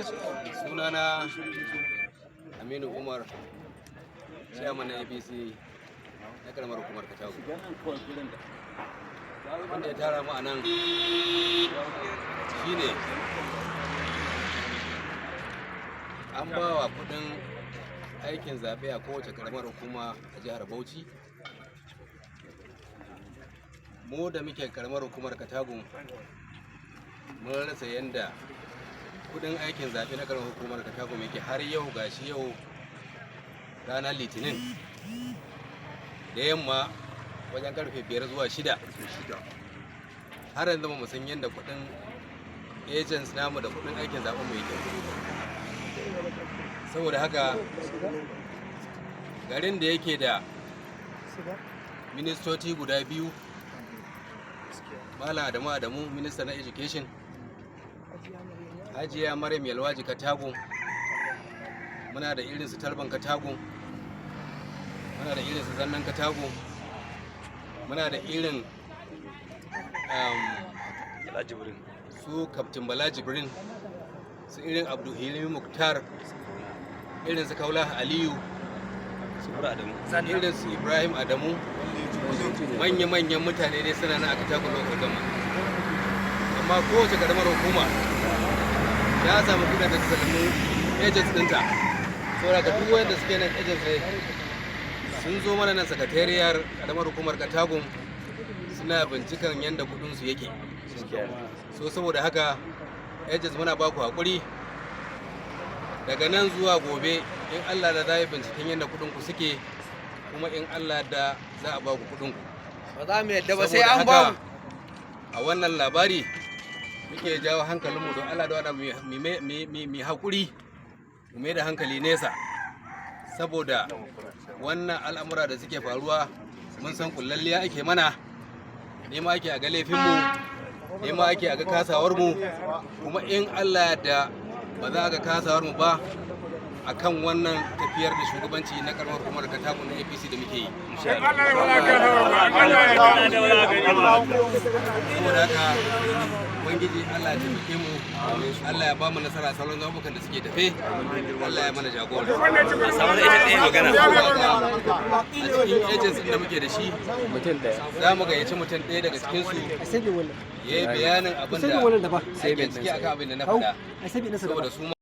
Sunana Aminu Umar, chairman na APC na karamar hukumar Katagum. Wanda ya tara mu a nan shine an ba wa kudin aikin zaɓe a kowace karamar hukuma a jihar Bauchi. Mu da muke karamar hukumar Katagum, mun rasa yadda kudin aikin zaɓe na karamar hukumar Katagum yake har yau. Gashi yau ranar Litinin da yamma wajen karfe 5 zuwa 6, har yanzu ba mu san yadda kudin agents namu da kudin aikin zaɓen mu yake. Saboda haka, garin da yake da ministoci guda biyu, Malam Adamu Adamu, minista na education, Hajiya Maryam Yalwaji Katagum, muna da irin su Talban Katagum, muna da irin su Zannan Katagum, muna da irin su Kaftin Bala Jibrin, su irin Abdulhilimi Muktar, irin su Kaula Aliyu, irin su Ibrahim Adamu, manya-manyan mutane ne suna nan a Katagum Local Government. Amma kowace karamar hukuma ya samu kudin da ta sallami agents ɗinta. Saboda ga duk wanda suke nan agents ne, sun zo mana nan sakatariyar karamar hukumar Katagum suna bincikan yadda kudin su yake. So saboda haka, agents, muna baku hakuri, daga nan zuwa gobe in Allah da za yi binciken yadda kudin ku suke, kuma in Allah da za a baku kudin ku. Ba za mu yadda ba sai Saboda an ba haka, mu. A wannan labari muke jawo hankalinmu, don Allah da wannan mu haƙuri, mu mai da hankali nesa, saboda wannan al'amura da suke faruwa mun san kullalliya ake mana, nema ake a ga laifinmu, nema ake a ga kasawarmu. Kuma in Allah da ba za a ga kasawarmu ba akan wannan tafiyar da shugabanci na karamar hukumar Katagum na APC da muke yi. Saboda haka, Ubangiji Allah ya taimake mu, Allah ya ba mu nasara a sauran zaɓuɓɓukan da suke tafe, Allah ya mana jagora. A cikin agents da muke da shi, za mu gayyaci mutum ɗaya daga cikinsu ya yi bayanin abin da ake ciki akan abin da na faɗa, saboda su